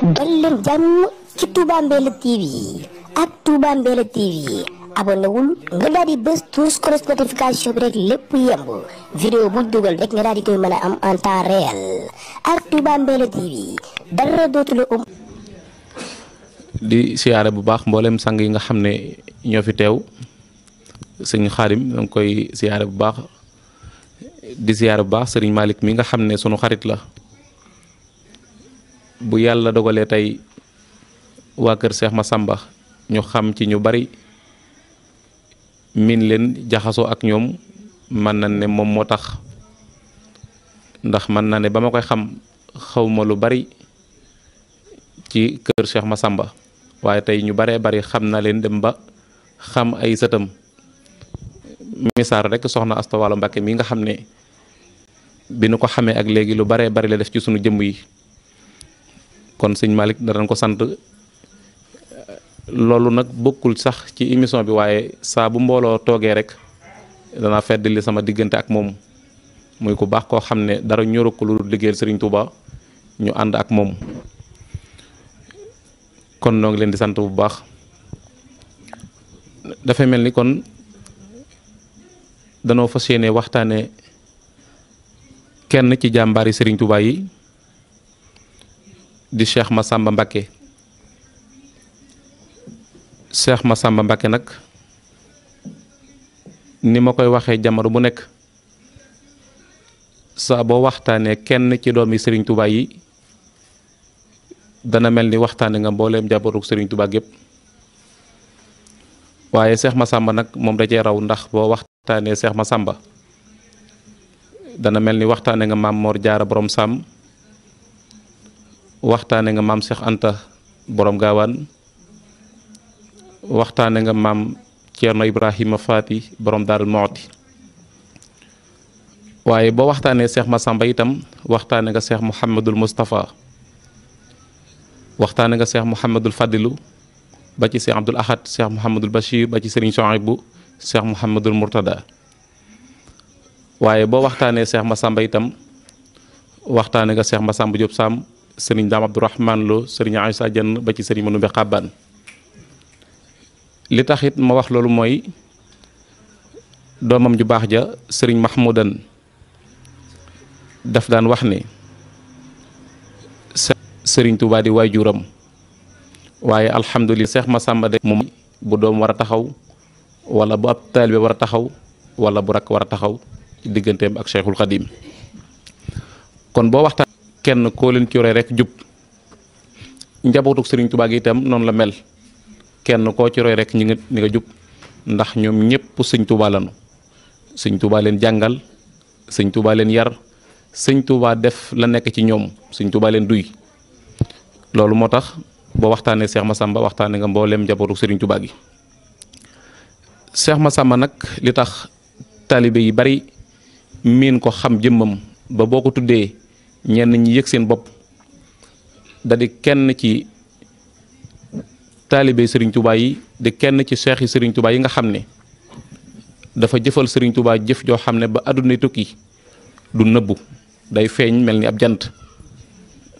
dal leen jàmm ci Touba Mbella TV ak Touba Mbella TV abonné wul nga daal di bës tous cloche notification bi rek lépp yemb vidéo bu dugal rek nga daal di koy mën a am en temps réel ak Touba Mbella TV dara dootu la di siyaare bu baax mboolem sang yi nga xam ne ñoo fi teew sëñ Xaadim da nga koy siyaare bu baax di siyaare bu baax sëriñ Malick mi nga xam ne sunu xarit la bu yàlla dogalee tey waa kër Cheikh Massamba ñu xam ci ñu bari min leen jaxasoo ak ñoom mën na ne moom moo tax ndax mën na ne ba ma koy xam xawma lu bari ci kër Cheikh Massamba waaye tey ñu baree bari xam na leen dem ba xam ay sëtam misaar rek soxna Asta Walo Mbàkke mi nga xam ne bi nu ko xamee ak léegi lu baree bari la def ci sunu jëmm yi kon sëñ Malick danañ ko sant loolu nag bokkul sax ci émission bi waaye saa bu mbooloo toogee rek danaa feddali sama diggante ak moom muy ku baax koo xam ne dara ñoru ko lu liggéeyal Serigne Touba ñu ànd ak moom kon noo ngi leen di sant bu baax dafay mel ni kon danoo fas yéene waxtaane kenn ci jàmbaari Serigne Touba yi di Cheikh Massamba Mbacké Cheikh Massamba Mbacké nag ni ma koy waxee jamono bu nekk saa boo waxtaanee kenn ci doomi Serigne Touba yi dana mel ni waxtaane nga mbooleem njabootu Serigne Touba gépp waaye Cheikh Massamba nag moom da cee raw ndax boo waxtaanee Cheikh Massamba dana mel ni waxtaane nga maam Mor Jaara borom Sam waxtaane nga maam Cheikh Anta borom gaawaan waxtaane nga maam Ceerno Ibrahima Faati borom Daarul Muxti waaye boo waxtaanee Cheikh Massamba itam waxtaane nga Cheikh Mouhamadul Moustapha waxtaane nga Cheikh Mouhamadul Fadilu ba ci Cheikh Abdoul Ahad Cheikh Mouhamadul Bachir ba ci Serigne Souhaïbou Cheikh Mouhamadul Mourtada waaye boo waxtaanee Cheikh Massamba itam waxtaane nga Cheikh Massamba Diop Sam sëriñ Daam Abdourahman Lo sëriñ Aïssa Dieng ba ci sëriñ Manumbe Xabbaan li tax it ma wax loolu mooy doomam ju baax ja sëriñ Mahmoudan daf daan wax ne sëriñ Touba di waajuram waaye alhamdulilah Cheikh Massamba de moom bu doom war a taxaw wala bu ab taalibe war a taxaw wala bu rakk war a taxaw ci digganteem ak Cheikhul Khadim kon boo waxtaan kenn koo leen ci roy rek jub njabootuk Serigne Touba gi itam noonu la mel kenn koo ci roy rek ñi nga jub ndax ñoom ñëpp Sëñ Touba lañu Sëñ Touba leen jàngal Sëñ Touba leen yar Sëñ Touba def la nekk ci ñoom Sëñ Touba leen duy loolu moo tax boo waxtaanee Cheikh Massamba waxtaanee nga mbooleem njabootuk Serigne Touba gi Cheikh Massamba nag li tax taalibe yi bari miin ko xam jëmmam ba boo ko tuddee ñenn ñi yëg seen bopp da di kenn ci taalibe Serigne Touba yi di kenn ci cheikh yi Serigne Touba yi nga xam ne dafa jëfal Serigne Touba jëf joo xam ne ba àdduna tukki du nëbbu day feeñ mel ni ab jant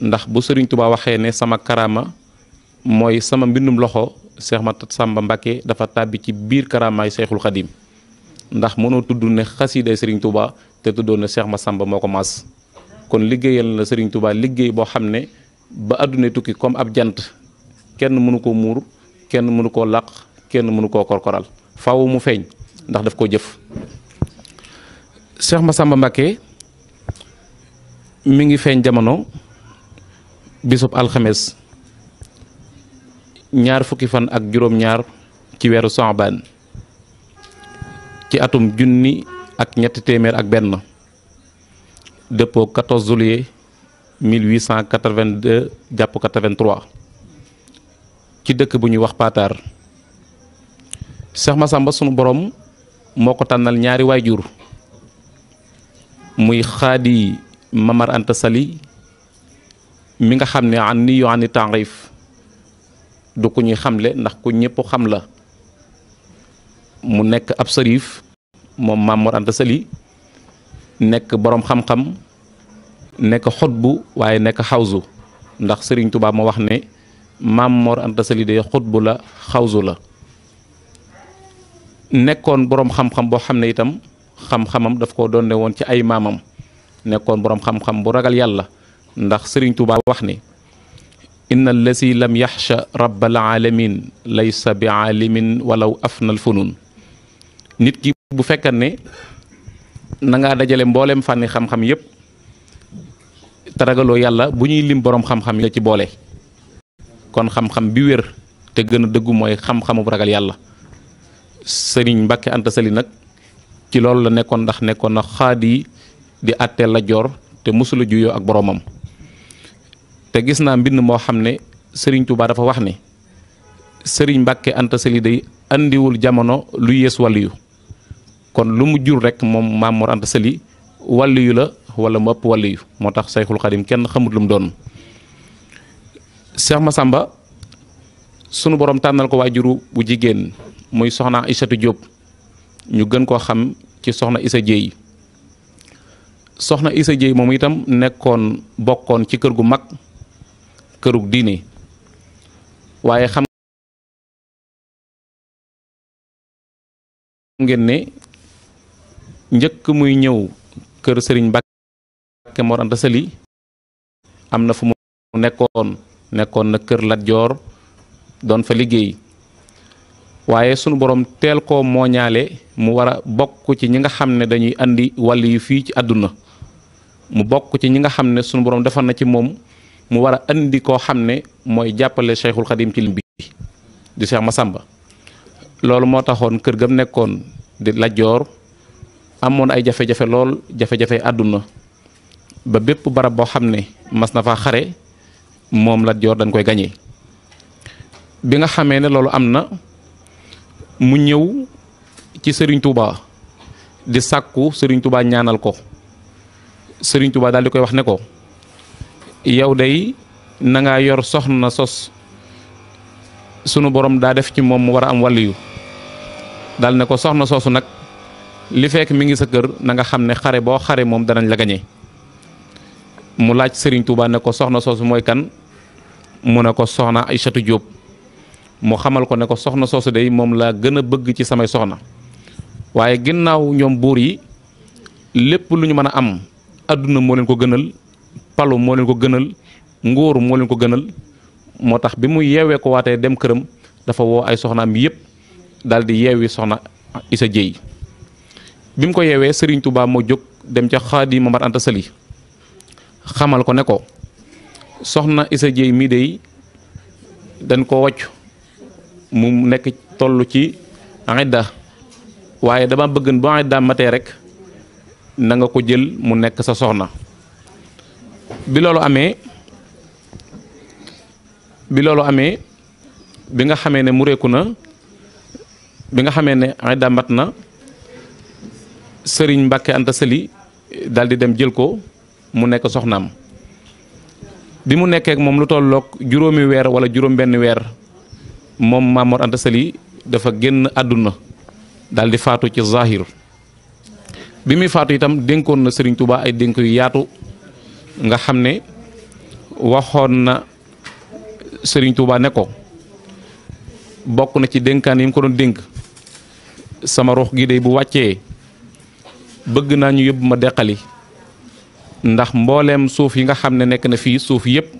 ndax bu Serigne Touba waxee ne sama karaama mooy sama mbindum loxo Cheikh Massamba Mbacké dafa tàbbi ci biir karaamaay Cheikhul Khadim ndax mënoo tudd ne xasiiday Serigne Touba te tuddoo ne Cheikh Massamba moo ko maas kon liggéeyal na Serigne Touba liggéey boo xam ne ba àdduna tukki comme ab jant kenn mënu koo muur kenn mënu koo làq kenn mënu koo korkoral faaw mu feeñ ndax daf koo jëf Cheikh Massamba Mbacké mi ngi feeñ jamono bisub alxames ñaar fukki fan ak juróom-ñaar ci weeru Saabaan ci atum junni ak ñetti téeméer ak benn dëppoo 14 juillet 1882 jàpp 83 ci dëkk bu ñuy wax Pataar Cheikh Massamba sunu borom moo ko tànnal ñaari waajur muy xaadi Mamar Anta Sali mi nga xam ne an ni yu ani taarif du ku ñuy xamle ndax ku ñëpp xam la mu nekk ab sërif moom Mamar Anta Sali nekk boroom xam-xam nekk xutbu waaye nekk xawsu ndax Serigne Touba ma wax ne Maam Mor Anta Sali de xutbu la xawsu la. nekkoon boroom xam-xam boo xam ne itam xam-xamam daf ko doon ne woon ci ay maamam nekkoon boroom xam-xam bu ragal yàlla ndax Serigne Touba wax ne inna allasi lam yaxsha rabbal alamin laysa bi aalimin walaw afnal funun. nit ki bu fekkan ne na ngaa dajale mbooleem fànni xam-xam yépp te ragaloo yàlla bu ñuy lim boroom xam-xam yi ci boole. kon xam-xam bi wér te gën a dëggu mooy xam-xamu ragal yàlla. Sëriñ Mbàkke Anta Sali nag ci loolu la nekkoon ndax nekkoon na xaadi di àtteel Lat Joor te mosula juyoo ak boroomam. te gis naa mbind moo xam ne Sëriñ Tuubaa dafa wax ne Sëriñ Mbàkke Anta Sali day andiwul jamono lu yées wàlliyu. kon lu mu jur rek moom Maam Mor Anta Sali wàlliyu la wala mu ëpp wàlliyu moo tax Sayxul Xadim kenn xamut lu mu doon. Cheikh Massamba sunu borom tànnal ko waajuru bu jigéen muy soxna Aysatu Jóob ñu gën koo xam ci soxna Isa Jéey. soxna Isa Jéey moom itam bokkoon ci kër gu mag kërug diine waaye xam ngeen ne njëkk muy ñëw kër Sëriñ Mbàkke Mor Anta Sali am na fu mu nekkoon na kër Lat Joor doon fa liggéey waaye sunu borom teel koo mooñaale mu war a bokk ci ñi nga xam ne dañuy andi wàll yu fii ci àdduna mu bokk ci ñi nga xam ne sunu borom defar na ci moom mu war a andi koo xam ne mooy jàppale Cheikhul Khadim ci lim bi di Cheikh Massamba. loolu moo taxoon kër gam nekkoon di Lat Joor amoon ay jafe-jafe lool jafe-jafe àdduna ba bépp barab boo xam ne mas na faa xare moom Lat Joor dañ koy gañee. bi nga xamee ne loolu am na mu ñëw ci Serigne Touba di sàkku Serigne Touba ñaanal ko Serigne Touba daal di koy wax ne ko yow day na ngaa yor soxna sos sunu borom daa def ci moom mu war a am wàlliyu daal ne ko soxna soosu nag li fekk mi ngi sa kër na nga xam ne xare boo xare moom danañ la gañee. mu laaj Serigne Touba ne ko soxna soosu mooy kan mu ne ko soxna Aysatu Jóob mu xamal ko ne ko soxna soosu day moom laa gën a bëgg ci samay soxna waaye ginnaaw ñoom buur yi lépp lu ñu mën a am adduna moo leen ko gënal palu moo leen ko gënal nguur moo leen ko gënal moo tax bi mu yeewee ko waatee dem këram dafa woo ay soxnaam yépp daal di yeewi soxna Isa Jéey. bi mu ko yeewee Serigne Touba moo jóg dem ca Xaadi Mamar Anta Sali xamal ko ne ko soxna Isa Jéey mii day dañ ko wàcc mu nekk toll ci idda waaye dama bëgg ba idda matee rek na nga ko jël mu nekk sa soxna. bi loolu amee bi nga xamee ne mureeku na bi nga xamee ne idda mat na Sëriñ Mbàkke Anta Sali daal di dem jël ko mu nekk soxnaam. bi mu nekkee ak moom lu tolloog juróomi weer wala juróom benn weer moom Maam Mor Anta Sali dafa génn àdduna daal di faatu ci zahir. bi muy faatu itam dénkoon na Serigne Touba ay dénk yu yaatu nga xam ne waxoon na Serigne Touba ne ko bokk na ci dénkaan yi mu ko doon dénk sama ruux gi de bu wàccee bëgg naa ñu yóbbu ma deqali ndax mbooleem suuf yi nga xam ne nekk na fii suuf yépp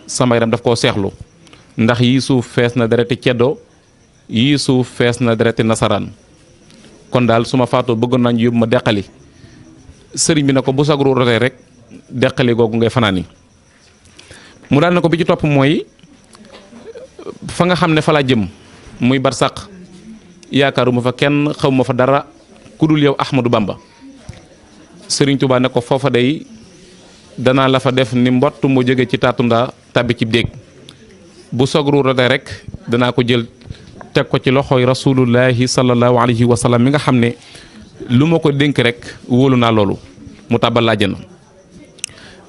sama yaram daf koo seexlu ndax yii suuf fees na dereti ceddo yii suuf fees na dereti nasaraan kon daal su ma faatoo bëggoon naa ñu yóbbu ma deqali sëriñ bi ne ko bu sagru rotee rek deqali googu ngay fanaani mu daal ne ko bi ci topp mooy fa nga xam ne fa laa jëm muy barsàq yaakaaruma fa kenn xawma fa dara ku dul yow Ahmadou Bamba. Sëriñ Tuubaa ne ko foofa day danaa la fa def ni mbott mu jóge ci taatunda tàbbi ci déeg bu sagru rotee rek danaa ko jël teg ko ci loxoy rasulullahi sallallahu alayhi wa sallam mi nga xam ne lu ma ko dénk rek wóolu naa loolu mu tàbbal àjjana.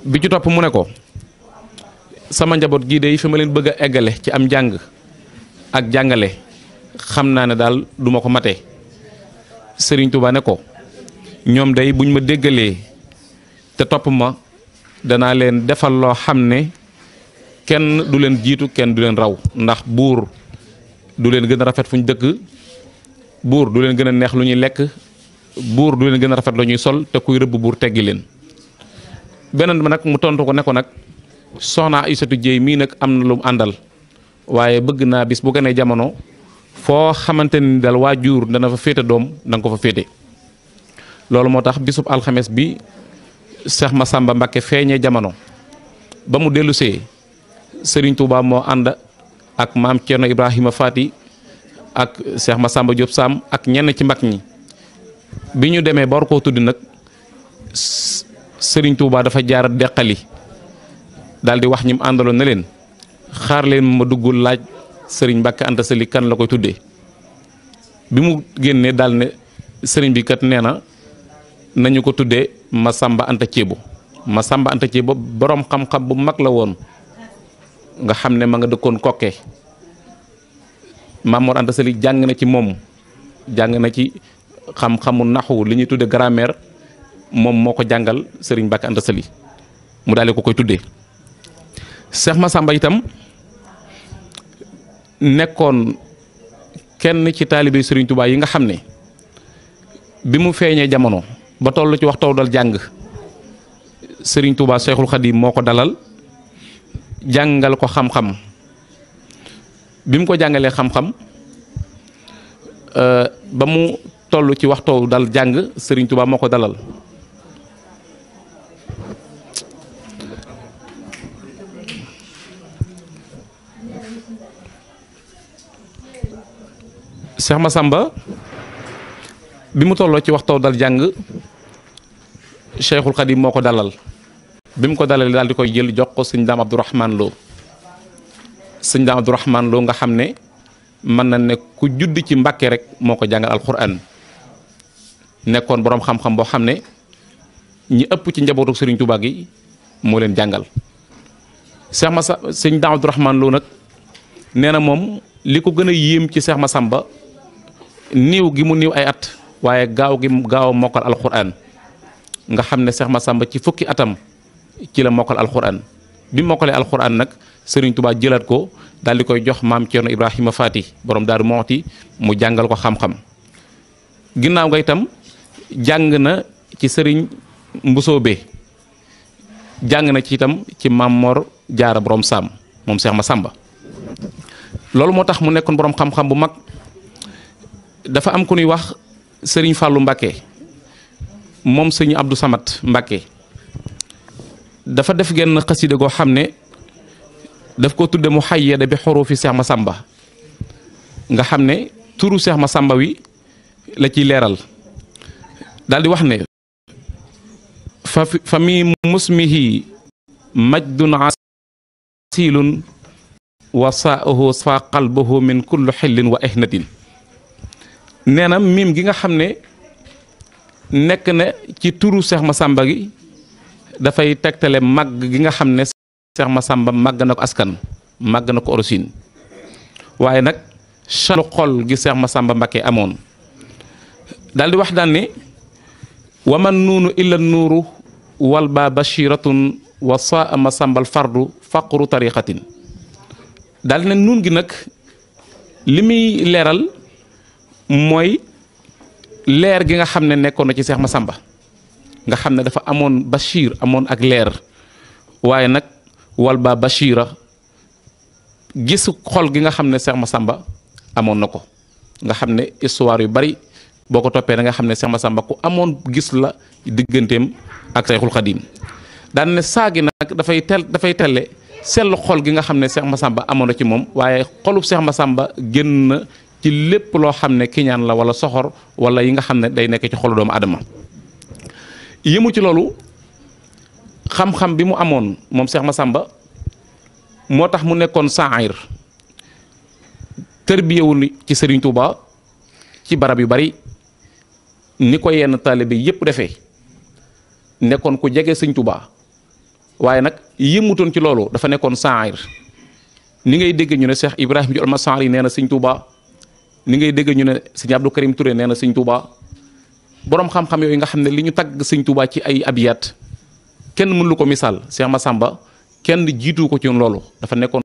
bi ci topp mu ne ko sama njaboot gii de fi ma leen bëgg a eggale ci am njàng ak jàngale xam naa ne daal duma ko mate. Sëriñ Tuubaa ne ko ñoom day buñ ma déggalee te topp ma danaa leen defal loo xam ne kenn du leen jiitu kenn du leen raw ndax buur du leen gën a rafet fu ñu dëkk, buur du leen gën a neex lu ñuy lekk, buur du leen gën a rafet lu ñuy sol, te kuy rëbb buur teggi leen. beneen ba nag mu tontu ko ne ko nag soxna Aysatu Jéey mii nag am na lu mu àndal, waaye bëgg naa bis bu gënee jamono foo xamante ni dal waajur dana fa féete doom danga ko fa féete. loolu moo tax bisub alxames bi Cheikh Massamba Mbacké feeñee jamono ba mu dellusee Serigne Touba moo ànd ak maam Thierno Ibrahima Fati ak Cheikh Massamba Diop Sam ak ñenn ci mag ñi bi ñu demee ba war koo tudd nag Serigne Touba dafa jaar deqali daal di wax ñi mu àndaloon na leen xaar leen ma duggul laaj Serigne Mbacké Anta Sali kan la koy tuddee. bi mu génnee daal ne Serigne bi kat nee na nañu ko tuddee Massamba Anta Thiébo. Massamba Anta Thiébo boroom xam-xam bu mag la woon nga xam ne ma nga dëkkoon Kokke. Maam Mor Anta Sali jàng na ci moom, jàng na ci xam-xamu naxu li ñuy tudde grammaire, moom moo ko jàngal Serigne Mbacké Anta Sali mu daal ko koy tuddee. Cheikh Massamba itam nekkoon kenn ci taalibe Serigne Touba yi nga xam ne bi mu feeñee jamono ba toll ci wax taw dal jàng Serigne Touba Cheikhul Khadim moo ko dalal jàngal ko xam-xam. bi mu ko jàngalee xam-xam ba mu toll ci waxtoo dal jàng Serigne Touba moo ko dalal. Cheikh Massamba bi mu tolloo ci waxtoo dal jàng Cheikhul Khadim moo ko dalal. bi mu ko dalalee daal di koy jël jox ko sëñ Daam Abdourahman Lo. sëñ Daam Abdourahman Lo nga xam ne mën na ne ku judd ci Mbàkke rek moo ko jàngal alquran nekkoon boroom xam-xam boo xam ne ñi ëpp ci njabootu Serigne Touba gi moo leen jàngal. Cheikh Massamba sëñ Daam Abdourahman Lo nag nee na moom li ko gën a yéem ci Cheikh Massamba niiw gi mu niiw ay at waaye gaaw gi gaaw a mokkal alquran nga xam ne Cheikh Massamba ci fukki atam ci la mokkal alquran bi mokkalee alquran nag Serigne Touba jëlaat ko daal di koy jox maam Thierno Ibrahima Fati borom Daaru Moxti mu jàngal ko xam-xam. ginnaaw nga itam jàng na ci Serigne Mbusoobe jàng na ci itam ci Maam Mor Jaara borom Saam moom Cheikh Massamba. loolu moo tax mu nekkoon borom xam-xam bu mag. dafa am ku ñuy wax Serigne Fallou Mbacké moom Serigne Abdou Samad Mbacké dafa def genn xasida goo xam ne daf ko tudde mu xayyada bi xurufi Cheikh Massamba nga xam ne turu Cheikh Massamba wi la ciy leeral daal di wax ne fa mi musmihi majdun asilun wa saahu fa qalbuhu min kulli xillin wa ihnatin. nee na miim gi nga xam ne nekk na ci turu Cheikh Massamba gi dafay tegtale màgg gi nga xam ne Cheikh Massamba màgg na ko askan màgg na ko origine waaye nag chalu xol gi Cheikh Massamba Mbacké amoon daal di wax daan ne waman nuunu illa nuuru wal ba bashiratun wa saa Massambal fardu faqru tariqatin daal di ne nuun gi nag li muy leeral mooy leer gi nga xam ne nekkoon na ci Cheikh Massamba nga xam ne dafa amoon bashir amoon ak leer waaye nag wal ba bashira gis xol gi nga xam ne Cheikh Massamba amoon na ko nga xam ne histoire yu bari boo ko toppee da nga xam ne Cheikh Massamba ku amoon gis la digganteem ak Cheikhul Khadim daan ne saa gi nag dafay telle seetlu xol gi nga xam ne Cheikh Massamba amoon na ci moom waaye xolub Cheikh Massamba génn na ci lépp loo xam ne kiñaan la wala soxor wala yi nga xam ne day nekk ci xolu doomu adama yëmu ci loolu xam-xam bi mu amoon moom Cheikh Massamba moo tax mu nekkoon saayir tërbiyewul ci Serigne Touba ci barab yu bari ni ko yenn taalibe yépp defee nekkoon ku jege Serigne Touba waaye nag yëmutoon ci loolu dafa nekkoon saayir ni ngay dégg ñu ne Cheikh Ibrahima Diop Almasari nee na Serigne Touba ni ngay dégg ñu ne Serigne Abdou Karim Touré nee na Serigne Touba boroom xam-xam yooyu nga xam ne li ñu tagg Serigne Touba ci ay abiyat kenn mënu lu ko misaal Cheikh Massamba kenn jiitu ko ci loolu dafa nekkoon